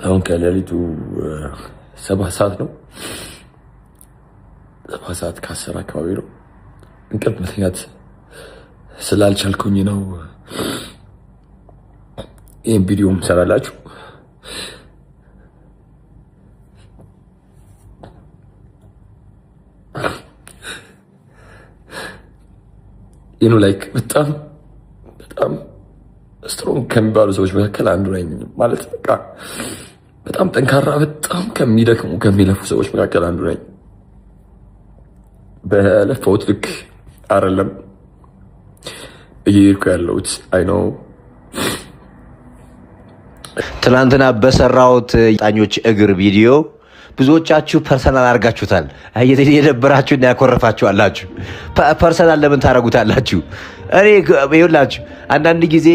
አሁን ከሌሊቱ 7 ሰዓት ነው። 7 ሰዓት ከ10 አካባቢ ነው። እንቅልፍ መተኛት ስላልቻልኩኝ ነው ይህን ቪዲዮ ምሰራላችሁ። Like በጣም በጣም strong ከሚባሉ ሰዎች መካከል አንዱ ነኝ። ማለት በቃ በጣም ጠንካራ፣ በጣም ከሚደክሙ ከሚለፉ ሰዎች መካከል አንዱ ነኝ። በለፋሁት ልክ አይደለም እየሄድኩ ያለሁት፣ I know። ትናንትና በሰራሁት ጣኞች እግር ቪዲዮ ብዙዎቻችሁ personal አድርጋችሁታል። የደበራችሁ እና ያኮረፋችሁ አላችሁ። Personal ለምን ታደርጉታላችሁ? እኔ ይኸውላችሁ አንዳንድ ጊዜ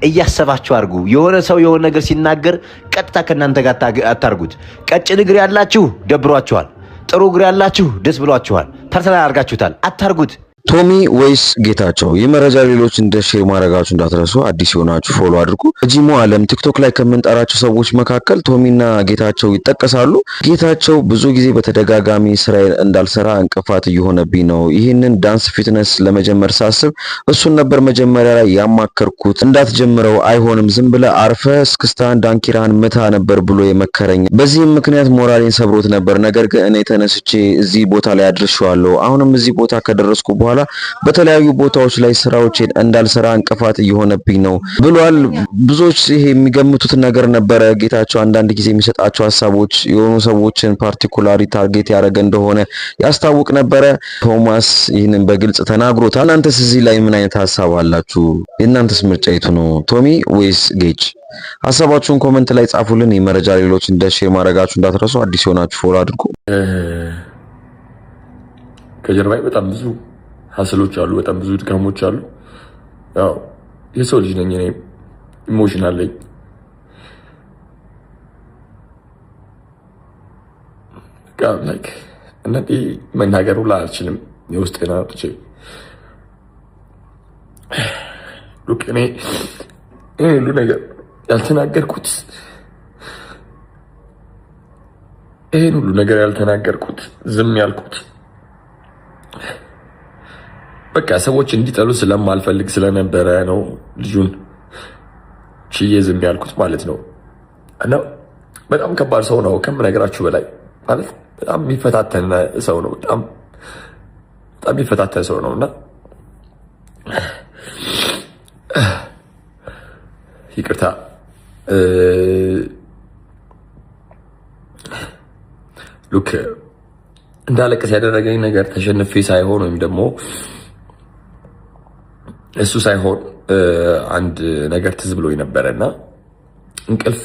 እያሰባችሁ አድርጉ። የሆነ ሰው የሆነ ነገር ሲናገር ቀጥታ ከእናንተ ጋር አታርጉት። ቀጭን እግር ያላችሁ ደብሯችኋል። ጥሩ እግር ያላችሁ ደስ ብሏችኋል። Personal አድርጋችሁታል። አታርጉት። ቶሚ ወይስ ጌታቸው? ይህ መረጃ ሌሎች እንደ share ማድረጋችሁ እንዳትረሱ። አዲስ የሆናችሁ follow አድርጉ። በጂሙ ዓለም ቲክቶክ ላይ ከምንጠራቸው ሰዎች መካከል ቶሚና ጌታቸው ይጠቀሳሉ። ጌታቸው ብዙ ጊዜ በተደጋጋሚ ስራዬን እንዳልሰራ እንቅፋት እየሆነብኝ ነው። ይህንን dance fitness ለመጀመር ሳስብ እሱን ነበር መጀመሪያ ላይ ያማከርኩት። እንዳትጀምረው፣ አይሆንም፣ ዝም ብለህ አርፈህ እስክስታን ዳንኪራን ምታ ነበር ብሎ የመከረኝ። በዚህም ምክንያት ሞራሌን ሰብሮት ነበር። ነገር ግን እኔ ተነስቼ እዚህ ቦታ ላይ አድርሼዋለሁ። አሁንም እዚህ ቦታ ከደረስኩ በኋላ በተለያዩ ቦታዎች ላይ ስራዎቼን እንዳልሰራ እንቅፋት እየሆነብኝ ነው ብሏል። ብዙዎች ይሄ የሚገምቱት ነገር ነበረ። ጌታቸው አንዳንድ ጊዜ የሚሰጣቸው ሀሳቦች የሆኑ ሰዎችን particularly target ያደረገ እንደሆነ ያስታውቅ ነበረ። ቶማስ ይህንን በግልጽ ተናግሮታል። እናንተስ እዚህ ላይ ምን አይነት ሀሳብ አላችሁ? የእናንተስ ምርጫ የቱ ነው? ቶሚ ወይስ ጌች? ሀሳባችሁን comment ላይ ጻፉልን። ይህ መረጃ ሌሎች እንደ share ማድረጋችሁ እንዳትረሱ። አዲስ የሆናችሁ follow አድርጉ። ከጀርባዬ በጣም ብዙ hustle ኦች አሉ፣ በጣም ብዙ ድካሞች አሉ። ያው የሰው ልጅ ነኝ እኔ፣ emotion አለኝ። በቃ like አንዳንዴ መናገር ሁላ አልችልም። የውስጤን አውጥቼ። Look፣ እኔ ይሄ ሁሉ ነገር ያልተናገርኩት፣ ይሄን ሁሉ ነገር ያልተናገርኩት፣ ዝም ያልኩት በቃ ሰዎች እንዲጠሉ ስለማልፈልግ ስለነበረ ነው ልጁን ችዬ ዝም ያልኩት ማለት ነው። እና በጣም ከባድ ሰው ነው ከምነግራችሁ በላይ፣ ማለት በጣም የሚፈታተን ሰው ነው። በጣም በጣም የሚፈታተን ሰው ነው እና ይቅርታ። Look፣ እንዳለቅስ ያደረገኝ ነገር ተሸንፌ ሳይሆን ወይም ደግሞ እሱ ሳይሆን አንድ ነገር ትዝ ብሎኝ ነበረ እና እንቅልፍ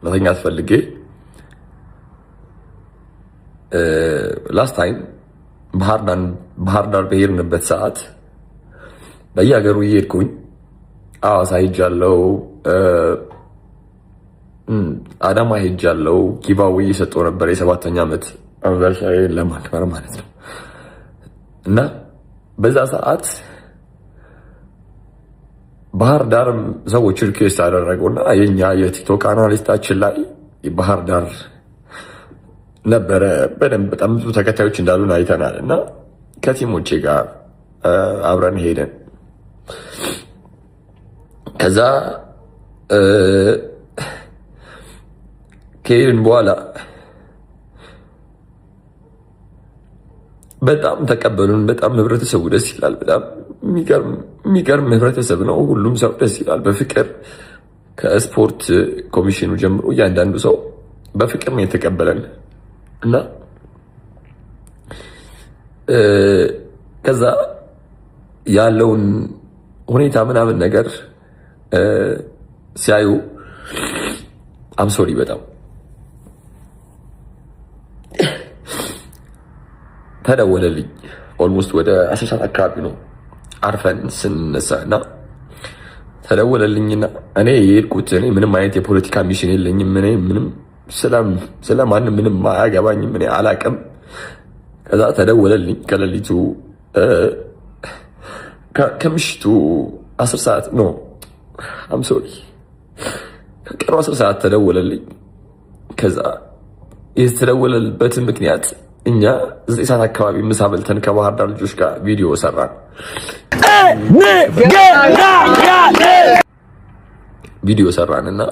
መተኛት ፈልጌ last time ባህር ዳር በሄድንበት ሰዓት በየሀገሩ እየሄድኩኝ አዋሳ ሄጃለሁ፣ አዳማ ሄጃለሁ። Giveaway እየሰጠው ነበር የሰባተኛ ዓመት anniversary ለማክበር ማለት ነው። እና በዛ ሰዓት ባህር ዳርም ሰዎች request አደረጉና የኛ የቲክቶክ analyst ኣችን ላይ ባህር ዳር ነበረ። በደንብ በጣም ብዙ ተከታዮች እንዳሉን አይተናል። እና ከ team ኦቼ ጋር አብረን ሄደን ከዛ ከሄድን በኋላ በጣም ተቀበሉን። በጣም ህብረተሰቡ ደስ ይላል። በጣም የሚገርም ህብረተሰብ ነው። ሁሉም ሰው ደስ ይላል። በፍቅር ከስፖርት ኮሚሽኑ ጀምሮ እያንዳንዱ ሰው በፍቅር ነው የተቀበለን እና ከዛ ያለውን ሁኔታ ምናምን ነገር ሲያዩ፣ I'm sorry፣ በጣም ተደወለልኝ። Almost ወደ 10 ሰዓት አካባቢ ነው አርፈን ስንነሳ እና ተደወለልኝና እኔ የሄድኩት እኔ ምንም አይነት የፖለቲካ mission የለኝም። እኔ ምንም ስለማንም ምንም አያገባኝም። እኔ አላቅም። ከዛ ተደወለልኝ ከሌሊቱ ከምሽቱ 10 ሰዓት፣ no, I'm sorry፣ ከቀኑ 10 ሰዓት ተደወለልኝ። ከዛ የተደወለበትን ምክንያት እኛ 9 ሰዓት አካባቢ ምሳ በልተን ከባህር ዳር ልጆች ጋር ቪዲዮ ሰራን። ቪዲዮ ሰራን እና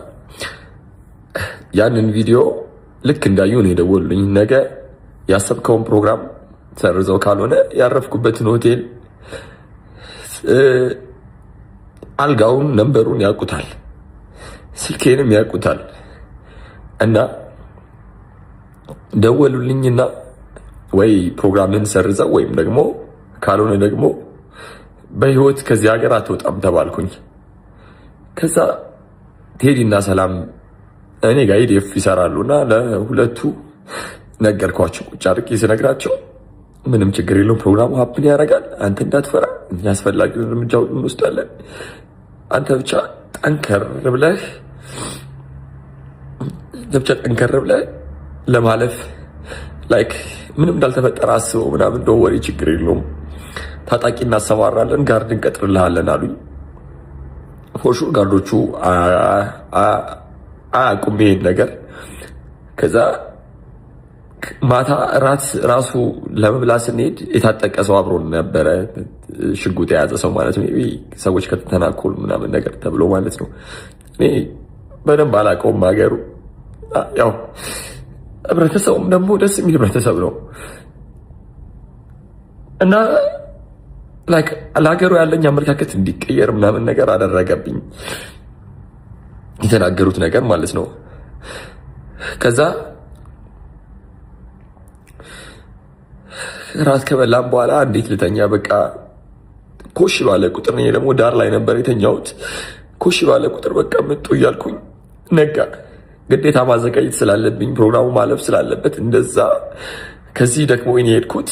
ያንን ቪዲዮ ልክ እንዳዩ ነው የደወሉልኝ። ነገ ያሰብከውን ፕሮግራም ሰርዘው፣ ካልሆነ ያረፍኩበትን ሆቴል አልጋውን number ኡን ያውቁታል፣ ስልኬንም ያውቁታል። እና ደወሉልኝና ወይ ፕሮግራምህን ሰርዘው ወይም ደግሞ ካልሆነ ደግሞ በህይወት ከዚህ ሀገር አትወጣም ተባልኩኝ። ከዛ ቴዲ እና ሰላም እኔ ጋር ኢዲኤፍ ይሰራሉ እና ለሁለቱ ነገርኳቸው። ቁጭ አድርጌ ስነግራቸው ምንም ችግር የለውም፣ ፕሮግራሙ happen ያደርጋል፣ አንተ እንዳትፈራ፣ እኛ አስፈላጊውን እርምጃ ሁሉ እንወስዳለን። አንተ ብቻ ጠንከር ብለህ ብቻ ጠንከር ብለህ ለማለፍ like ምንም እንዳልተፈጠረ አስበው ምናምን፣ don't worry፣ ችግር የለውም፣ ታጣቂ እናሰማራለን፣ guard እንቀጥርልሃለን አሉኝ። For sure guard ኦቹ አያውቁም ይሄን ነገር። ከዛ ማታ እራት ራሱ ለመብላት ስንሄድ የታጠቀ ሰው አብሮን ነበረ፣ ሽጉጥ የያዘ ሰው ማለት ነው። ሰዎች ከተተናኮሉ ምናምን ነገር ተብሎ ማለት ነው። እኔ በደንብ አላውቀውም ሀገሩ። ያው ህብረተሰቡም ደግሞ ደስ የሚል ህብረተሰብ ነው እና like ለሀገሩ ያለኝ አመለካከት እንዲቀየር ምናምን ነገር አደረገብኝ የተናገሩት ነገር ማለት ነው። ከዛ ራት ከበላም በኋላ እንዴት ልተኛ? በቃ ኮሽ ባለ ቁጥር፣ እኔ ደግሞ ዳር ላይ ነበር የተኛሁት። ኮሽ ባለ ቁጥር በቃ መጡ እያልኩኝ ነጋ። ግዴታ ማዘጋጀት ስላለብኝ፣ ፕሮግራሙ ማለፍ ስላለበት፣ እንደዛ ከዚህ ደክሞኝ የሄድኩት፣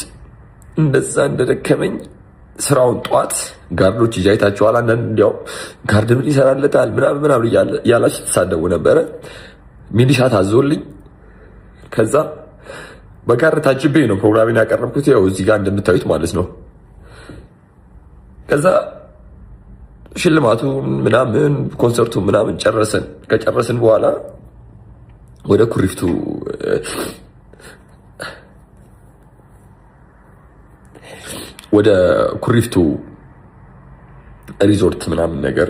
እንደዛ እንደደከመኝ ስራውን ጠዋት guard ኦች ይዤ አይታችኋል። አንዳንድ እንዲያውም guard ምን ይሰራለታል ምናምን ምናምን እያላችሁ ትሳደቡ ነበረ። ሚሊሻ ታዞልኝ ከዛ በ guard ታጅቤ ነው ፕሮግራሜን ያቀረብኩት። ያው እዚህ ጋር እንደምታዩት ማለት ነው። ከዛ ሽልማቱን ምናምን ኮንሰርቱ ምናምን ጨረስን። ከጨረስን በኋላ ወደ ኩሪፍቱ ሪዞርት ምናምን ነገር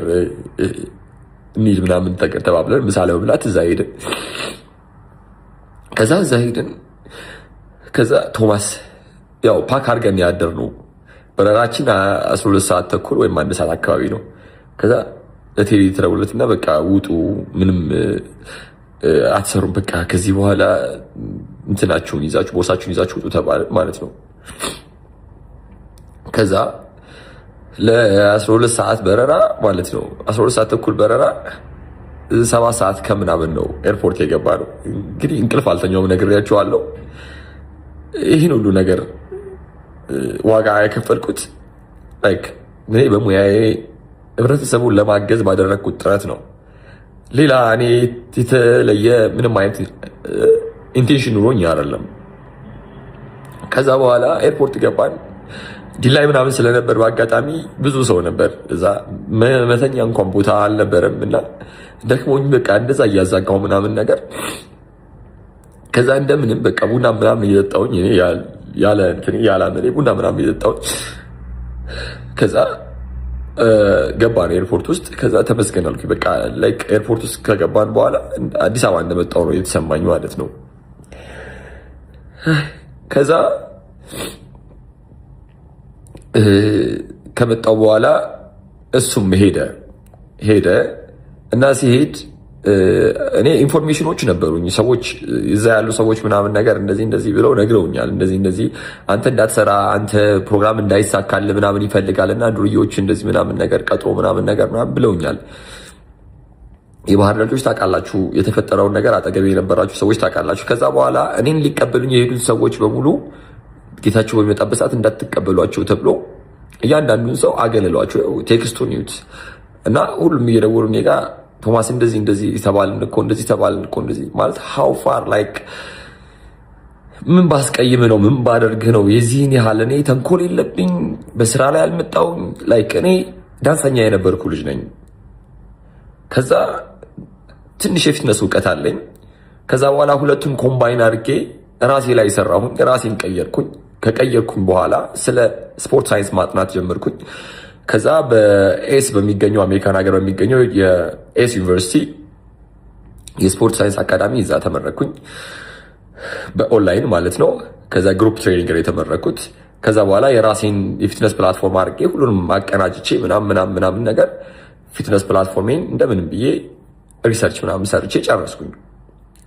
እንሂድ ምናምን ተባብለን ምሳ ለመብላት እዛ ሄድን። ከዛ እዛ ሄድን። ከዛ ቶማስ ያው pack አድርገን ያደርነው፣ በረራችን 12 ሰዓት ተኩል ወይም 1 ሰዓት አካባቢ ነው። ከዛ ለቴዲ ተደውሎለትና በቃ ውጡ፣ ምንም አትሰሩም፣ በቃ ከዚህ በኋላ እንትናችሁን ይዛችሁ፣ ቦርሳችሁን ይዛችሁ ውጡ ተባለ ማለት ነው። ከዛ ለ12 ሰዓት በረራ ማለት ነው፣ 12 ሰዓት ተኩል በረራ፣ 7 ሰዓት ከምናምን ነው ኤርፖርት የገባነው። እንግዲህ እንቅልፍ አልተኛውም፣ ነግሬያችኋለሁ። ይህን ሁሉ ነገር ዋጋ የከፈልኩት like እኔ በሙያዬ ህብረተሰቡን ለማገዝ ባደረግኩት ጥረት ነው። ሌላ እኔ የተለየ ምንም አይነት intention ኑሮኝ አይደለም። ከዛ በኋላ ኤርፖርት ገባን። Delay ምናምን ስለነበር በአጋጣሚ ብዙ ሰው ነበር እዛ፣ መተኛ እንኳን ቦታ አልነበረም እና ደክሞኝ በቃ እንደዛ እያዛጋው ምናምን ነገር፣ ከዛ እንደምንም በቃ ቡና ምናምን እየጠጣሁኝ፣ እኔ ያለ እንትን ያለ አመሌ ቡና ምናምን እየጠጣሁኝ ከዛ ገባን ኤርፖርት ውስጥ። ከዛ ተመስገን አልኩኝ። በቃ like ኤርፖርት ውስጥ ከገባን በኋላ አዲስ አበባ እንደመጣሁ ነው የተሰማኝ ማለት ነው። ከዛ ከመጣው በኋላ እሱም ሄደ ሄደ እና ሲሄድ እኔ information ኦች ነበሩኝ። ሰዎች፣ እዛ ያሉ ሰዎች ምናምን ነገር እንደዚህ እንደዚህ ብለው ነግረውኛል። እንደዚህ እንደዚህ አንተ እንዳትሰራ፣ አንተ ፕሮግራም እንዳይሳካል ምናምን ይፈልጋል እና ዱርዬዎች እንደዚህ ምናምን ነገር ቀጥሮ ምናምን ነገር ምናምን ብለውኛል። የባህር ልጆች ታውቃላችሁ፣ የተፈጠረውን ነገር አጠገቤ የነበራችሁ ሰዎች ታውቃላችሁ። ከዛ በኋላ እኔን ሊቀበሉኝ የሄዱት ሰዎች በሙሉ ጌታቸው በሚመጣበት ሰዓት እንዳትቀበሏቸው ተብሎ እያንዳንዱን ሰው አገለሏቸው። Text ኡን ይዩት እና ሁሉም እየደወሉ እኔ ጋ ቶማስ እንደዚህ እንደዚህ ተባልን እኮ፣ እንደዚህ ተባልን እኮ፣ እንደዚህ ማለት how far? Like ምን ባስቀይም ነው? ምን ባደርግህ ነው የዚህን ያህል? እኔ ተንኮል የለብኝ፣ በስራ ላይ አልመጣሁም። Like እኔ ዳንሰኛ የነበርኩ ልጅ ነኝ። ከዛ ትንሽ የ fitness እውቀት አለኝ። ከዛ በኋላ ሁለቱን combine አድርጌ ራሴ ላይ ሰራሁኝ፣ ራሴን ቀየርኩኝ። ከቀየርኩኝ በኋላ ስለ sport science ማጥናት ጀመርኩኝ። ከዛ በኤስ በሚገኘው፣ አሜሪካን ሀገር በሚገኘው የኤስ ዩኒቨርሲቲ የ sport science academy እዛ ተመረቅኩኝ፣ በኦንላይን ማለት ነው። ከዛ group training ነው የተመረቅኩት። ከዛ በኋላ የራሴን የ fitness platform አድርጌ ሁሉንም አቀናጅቼ ምናምን ምናምን ምናምን ነገር fitness platform ኤን እንደምንም ብዬ research ምናምን ሰርቼ ጨረስኩኝ።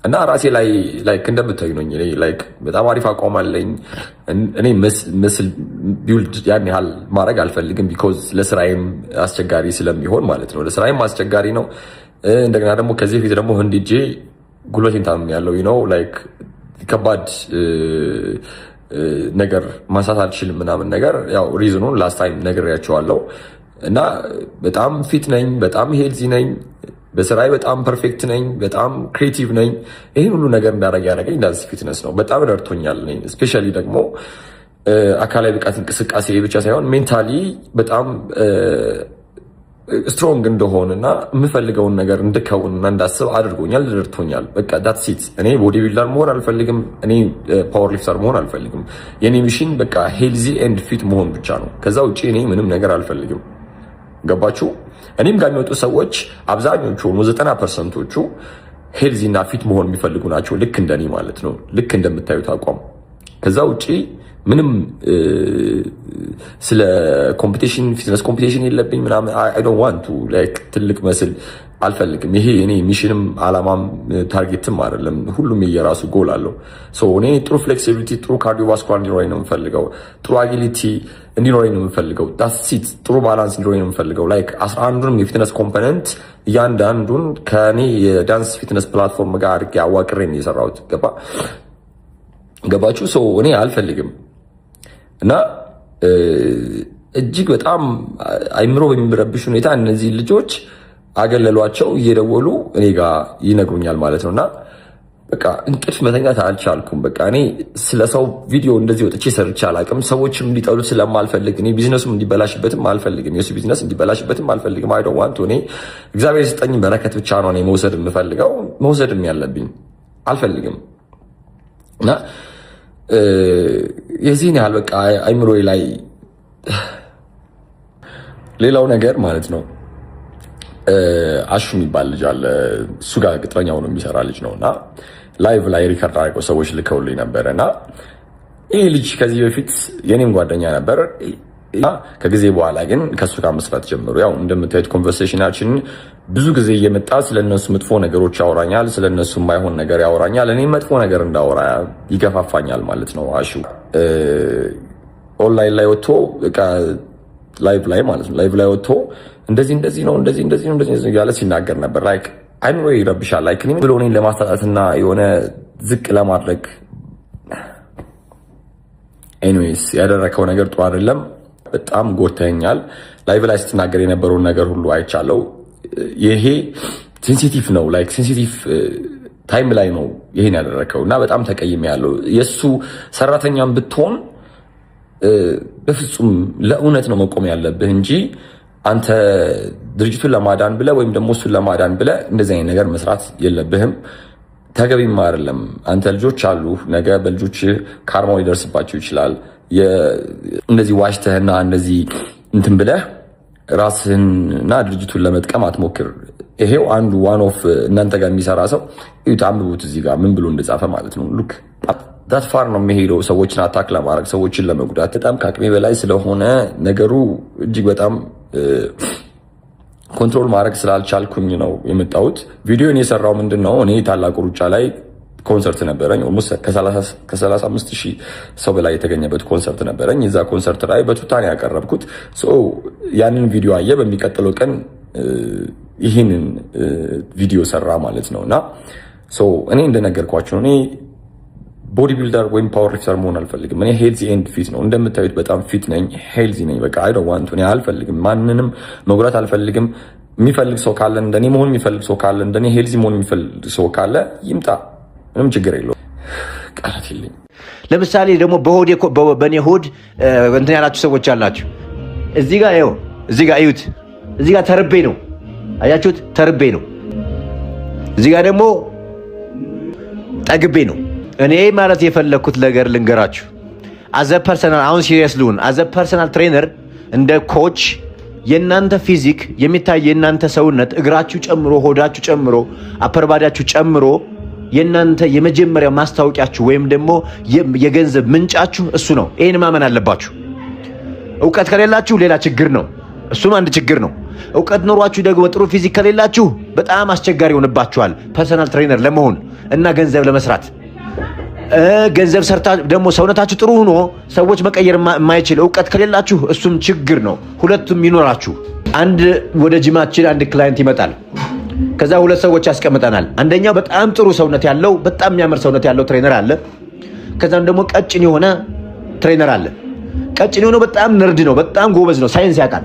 እና ራሴ ላይ like እንደምታዩ ነው። እኔ like በጣም አሪፍ አቋም አለኝ። እኔ muscle build ያን ያህል ማድረግ አልፈልግም፣ because ለስራዬም አስቸጋሪ ስለሚሆን ማለት ነው። ለስራዬም አስቸጋሪ ነው። እንደገና ደግሞ ከዚህ በፊት ደግሞ ህንድ ሄጄ ጉልበቴን ታምሜያለሁ፣ like ከባድ ነገር ማንሳት አልችልም ምናምን ነገር። ያው reason ኑን last time ነግሬያቸዋለሁ። እና በጣም fit ነኝ፣ በጣም healthy ነኝ፣ በስራዬ በጣም perfect ነኝ፣ በጣም creative ነኝ። ይህን ሁሉ ነገር እንዳደረግ ያደረገኝ dance fitness ነው። በጣም ረድቶኛል። Especially ደግሞ አካላዊ ብቃት እንቅስቃሴ ብቻ ሳይሆን mentally በጣም strong እንድሆን እና የምፈልገውን ነገር እንድከውንና እንዳስብ አድርጎኛል፣ ረድቶኛል። በቃ that's it። እኔ bodybuilder መሆን አልፈልግም። እኔ powerlifter መሆን አልፈልግም። የኔ mission በቃ healthy and fit መሆን ብቻ ነው። ከዛ ውጭ እኔ ምንም ነገር አልፈልግም። ገባችሁ? እኔም ጋር የሚመጡ ሰዎች አብዛኞቹ፣ 90% ኦቹ healthy እና fit መሆን የሚፈልጉ ናቸው። ልክ እንደኔ ማለት ነው። ልክ እንደምታዩት አቋም። ከዛ ውጭ ምንም ስለ competition፣ fitness competition የለብኝ ምናምን። I don't want to like ትልቅ muscle አልፈልግም። ይሄ እኔ mission ም አላማም target ም አይደለም። ሁሉም የየራሱ ጎል አለው። So እኔ ጥሩ flexibility፣ ጥሩ cardiovascular እንዲኖረኝ ነው የምፈልገው። ጥሩ agility እንዲኖረኝ ነው የምፈልገው። That's it። ጥሩ balance እንዲኖረኝ ነው የምፈልገው። Like 11ዱንም የ fitness component እያንዳንዱን ከኔ የ dance fitness platform ጋር አድርጌ አዋቅሬ ነው የሰራሁት። ገባችሁ? So እኔ አልፈልግም እና እጅግ በጣም አይምሮ በሚረብሽ ሁኔታ እነዚህ ልጆች አገለሏቸው። እየደወሉ እኔ ጋር ይነግሩኛል ማለት ነው። እና በቃ እንቅልፍ መተኛት አልቻልኩም። በቃ እኔ ስለ ሰው ቪዲዮ እንደዚህ ወጥቼ ሰርቼ አላውቅም። ሰዎችም እንዲጠሉ ስለማልፈልግ እኔ ቢዝነሱም እንዲበላሽበትም አልፈልግም። የሱ ቢዝነስ እንዲበላሽበትም አልፈልግም። I don't want። እኔ እግዚአብሔር የሰጠኝ በረከት ብቻ ነው እኔ መውሰድ የምፈልገው፣ መውሰድም ያለብኝ፣ አልፈልግም። እና የዚህን ያህል በቃ አይምሮዬ ላይ ሌላው ነገር ማለት ነው፣ አሹ የሚባል ልጅ አለ። እሱ ጋር ቅጥረኛ ሆኖ የሚሰራ ልጅ ነው እና live ላይ record አድርገው ሰዎች ልከውልኝ ነበረ። እና ይህ ልጅ ከዚህ በፊት የኔም ጓደኛ ነበር። ከጊዜ በኋላ ግን ከእሱ ጋር መስራት ጀመሩ። ያው እንደምታዩት conversation ኣችን ብዙ ጊዜ እየመጣ ስለነሱ መጥፎ ነገሮች ያወራኛል፣ ስለነሱ የማይሆን ነገር ያወራኛል። እኔም መጥፎ ነገር እንዳወራ ይገፋፋኛል ማለት ነው። አሹ ኦንላይን ላይ ወጥቶ፣ live ላይ ማለት ነው፣ live ላይ ወጥቶ እንደዚህ እንደዚህ ነው፣ እንደዚህ እንደዚህ ነው፣ እንደዚህ እንደዚህ እያለ ሲናገር ነበር። Like አይምሮ ይረብሻል። Like እኔ ብሎ እኔን ለማስታጣትና የሆነ ዝቅ ለማድረግ። Anyways ያደረከው ነገር ጥሩ አይደለም። በጣም ጎድተኸኛል። Live ላይ ስትናገር የነበረውን ነገር ሁሉ አይቻለው። ይሄ sensitive ነው፣ like sensitive time ላይ ነው ይሄን ያደረከው እና በጣም ተቀይሜያለሁ። የእሱ ሰራተኛም ብትሆን በፍጹም ለእውነት ነው መቆም ያለብህ እንጂ አንተ ድርጅቱን ለማዳን ብለህ ወይም ደግሞ እሱን ለማዳን ብለህ እንደዚህ አይነት ነገር መስራት የለብህም። ተገቢም አይደለም። አንተ ልጆች አሉ፣ ነገ በልጆች karma ው ሊደርስባቸው ይችላል። እንደዚህ ዋሽተህና እንደዚህ እንትን ብለህ ራስህን እና ድርጅቱን ለመጥቀም አትሞክር። ይሄው አንዱ one of እናንተ ጋር የሚሰራ ሰው እዩት፣ አንብቡት እዚህ ጋር ምን ብሎ እንደጻፈ ማለት ነው። Look that far ነው የሚሄደው ሰዎችን attack ለማድረግ፣ ሰዎችን ለመጉዳት። በጣም ከአቅሜ በላይ ስለሆነ ነገሩ እጅግ በጣም control ማድረግ ስላልቻልኩኝ ነው የመጣሁት። ቪዲዮን የሰራው ምንድን ነው፣ እኔ ታላቁ ሩጫ ላይ ኮንሰርት ነበረኝ። Almost ከ35 ሺህ ሰው በላይ የተገኘበት ኮንሰርት ነበረኝ። የዛ ኮንሰርት ላይ በቱታን ያቀረብኩት ያንን ቪዲዮ አየ። በሚቀጥለው ቀን ይህንን ቪዲዮ ሰራ ማለት ነው። እና እኔ እንደነገርኳችሁ እኔ bodybuilder ወይም powerlifter መሆን አልፈልግም። እኔ healthy and fit ነው። እንደምታዩት በጣም fit ነኝ፣ healthy ነኝ። በቃ I don't want፣ እኔ አልፈልግም፣ ማንንም መጉዳት አልፈልግም። የሚፈልግ ሰው ካለ፣ እንደኔ መሆን የሚፈልግ ሰው ካለ፣ እንደኔ healthy መሆን የሚፈልግ ሰው ካለ ይምጣ። ምንም ችግር የለውም። ቃላት የለኝም። ለምሳሌ ደግሞ በሆድ፣ በእኔ ሆድ እንትን ያላችሁ ሰዎች አላችሁ። እዚህ ጋር ይኸው፣ እዚህ ጋር እዩት። እዚህ ጋር ተርቤ ነው፣ አያችሁት? ተርቤ ነው። እዚህ ጋር ደግሞ ጠግቤ ነው። እኔ ማለት የፈለግኩት ነገር ልንገራችሁ። As a personal፣ አሁን serious ልሁን። As a personal trainer፣ እንደ coach የእናንተ physique የሚታይ የእናንተ ሰውነት እግራችሁ ጨምሮ፣ ሆዳችሁ ጨምሮ፣ upper body ያችሁ ጨምሮ የእናንተ የመጀመሪያ ማስታወቂያችሁ ወይም ደግሞ የገንዘብ ምንጫችሁ እሱ ነው። ይህን ማመን አለባችሁ። እውቀት ከሌላችሁ ሌላ ችግር ነው። እሱም አንድ ችግር ነው። እውቀት ኖሯችሁ ደግሞ ጥሩ physique ከሌላችሁ በጣም አስቸጋሪ ይሆንባችኋል personal trainer ለመሆን እና ገንዘብ ለመስራት። ገንዘብ ሰርታ ደግሞ ሰውነታችሁ ጥሩ ሆኖ ሰዎች መቀየር የማይችል እውቀት ከሌላችሁ እሱም ችግር ነው። ሁለቱም ይኖራችሁ። አንድ ወደ ጂማችን አንድ client ይመጣል። ከዛ ሁለት ሰዎች ያስቀምጠናል። አንደኛው በጣም ጥሩ ሰውነት ያለው፣ በጣም የሚያምር ሰውነት ያለው trainer አለ። ከዛም ደግሞ ቀጭን የሆነ trainer አለ። ቀጭን የሆነው በጣም nerd ነው፣ በጣም ጎበዝ ነው፣ ሳይንስ ያውቃል።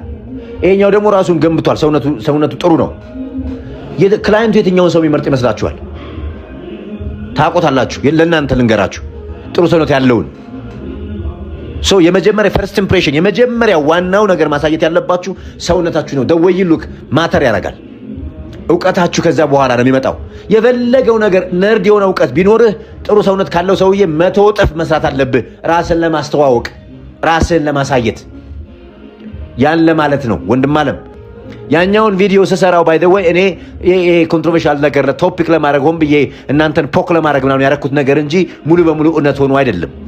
ይሄኛው ደግሞ ራሱን ገንብቷል፣ ሰውነቱ ጥሩ ነው። Client ኡ የትኛውን ሰው የሚመርጥ ይመስላችኋል? ታውቆታላችሁ። ለእናንተ ልንገራችሁ፣ ጥሩ ሰውነት ያለውን ሰው። የመጀመሪያ first impression፣ የመጀመሪያ ዋናው ነገር ማሳየት ያለባችሁ ሰውነታችሁ ነው። The way you look matter ያደርጋል። እውቀታችሁ ከዛ በኋላ ነው የሚመጣው። የፈለገው ነገር nerd የሆነ እውቀት ቢኖርህ ጥሩ ሰውነት ካለው ሰውዬ 100 እጥፍ መስራት አለብህ፣ ራስን ለማስተዋወቅ፣ ራስን ለማሳየት። ያን ለማለት ነው ወንድም አለም። ያኛውን ቪዲዮ ስሰራው by the way እኔ ይሄ controversial ነገር topic ለማድረግ፣ ሆን ብዬ እናንተን poke ለማድረግ ምናምን ያደረኩት ነገር እንጂ ሙሉ በሙሉ እውነት ሆኖ አይደለም።